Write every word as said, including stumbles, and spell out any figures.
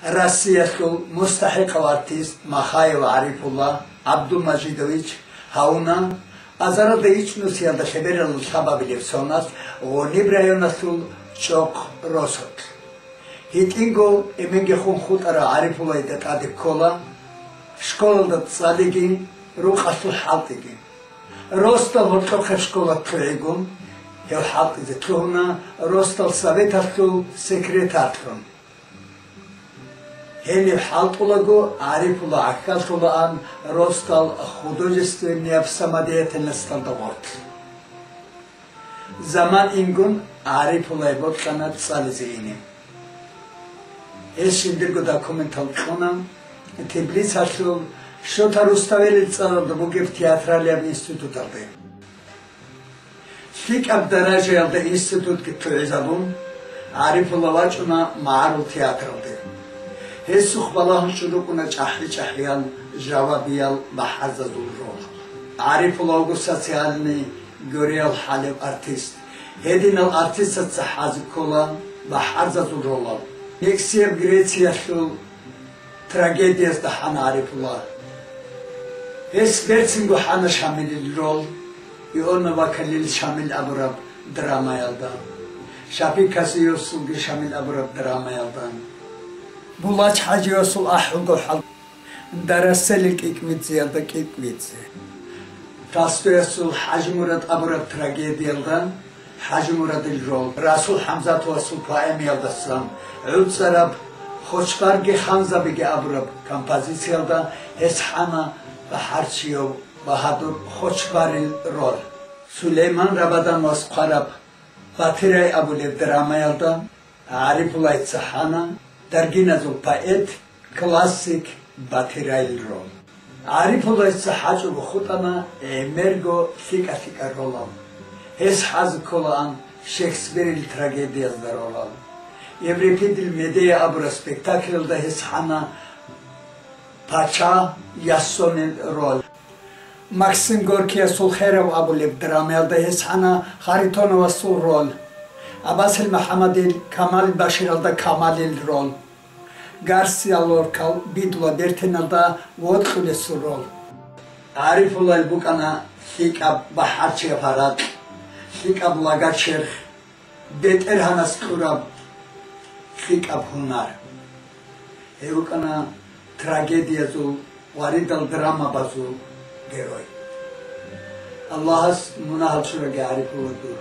Россиялъул мустахӀикъав артист Махаев ГӀарифулла ГӀабдулмажидович гьавуна азаралда ичӀнусиялда лъебералда лъабабилеб соналъ Гъуниб районалъул ЧӀохъ росулъ. ГьитӀинго эменги хун хутӀарав ГӀарифуллайда тӀаде ккола школалда цӀалиги, рукъалъул хӀалтӀиги. Росдал гьоркьохъеб школа лъугӀигун, гьев хӀалтӀизе лъугьуна росдал советалъул секретарьлъун. Гьениб хӀалтӀулаго ГӀарифулла гӀахьаллъулаан росдал художественнияб самодеятельносталда гъорлъ. Заман ингун ГӀарифуллай бокьана цӀализе ине. Гьес жиндирго документал кьуна Тбилисалъул Шота Руставелил цӀаралда бугеб театралияб институталде. ЛъикӀаб даражаялда институтги лъугӀизабун, ГӀарифулла вачӀуна магӀарул театралде. Гьесухъ балагьун чӀун рукӀуна чӀахӀи-чӀахӀиял жавабиял бахӀарзазул ролал. ГӀарифулла вуго социальный гореял хӀалеб артист. Гьединал артистаца хӀазе ккола бахӀарзазул ролал. НекӀсияб Грециялъул трагедиязда хӀана ГӀарифулла. Гьес берцинго хӀана Шамилил рол, Иона ва Калил Шамил абураб драмаялда, Шапи Касиосулги Шамил абураб драмаялда, Булач ХӀажиосул АхӀулго хӀал, Дараселил кӀикӀмидзиялда кӀикӀмидзе, Толстоясул ХӀажимурад абураб трагедиялда ХӀажимурадил рол, Расул ХӀамзатовасул поэмиялдасан гӀуцӀараб Хочбарги ханзабиги абураб композициялда гьес хӀана бахӀарчияв багьадур Хочбарил рол. Сулейман Рабадановас хъвараб Батирай абулеб драмаялда ГӀарифуллайца хӀана даргиназул поэт, классик Батирайил рол. ГӀарифуллайца хӀачӀого хутӀана гӀемерго лъикӀа-лъикӀа ролал. Гьес хӀазе кколаан Шекспирил трагедиязда ролал. Еврипидил Медея абураб спектакльалда гьес хӀана пача Ясонил рол. Максим Горькиясул Херав абулеб драмаялда гьес хӀана Харитоновасул рол, Аббасил МухӀаммадил Камал Баширалда Камалил рол, Гарсиа Лоркал Бидула бертиналда вокьулесул рол. ГӀарифуллайил букӀана лъикӀаб бахӀарчияб гьаракь, лъикӀаб лага черх, БетӀергьанас кьураб лъикӀаб гьунар. Гьев вукӀана трагедиязул ва ридал драмабазул герой. Аллагьас мунагьал чураги, ГӀарифулла, дур.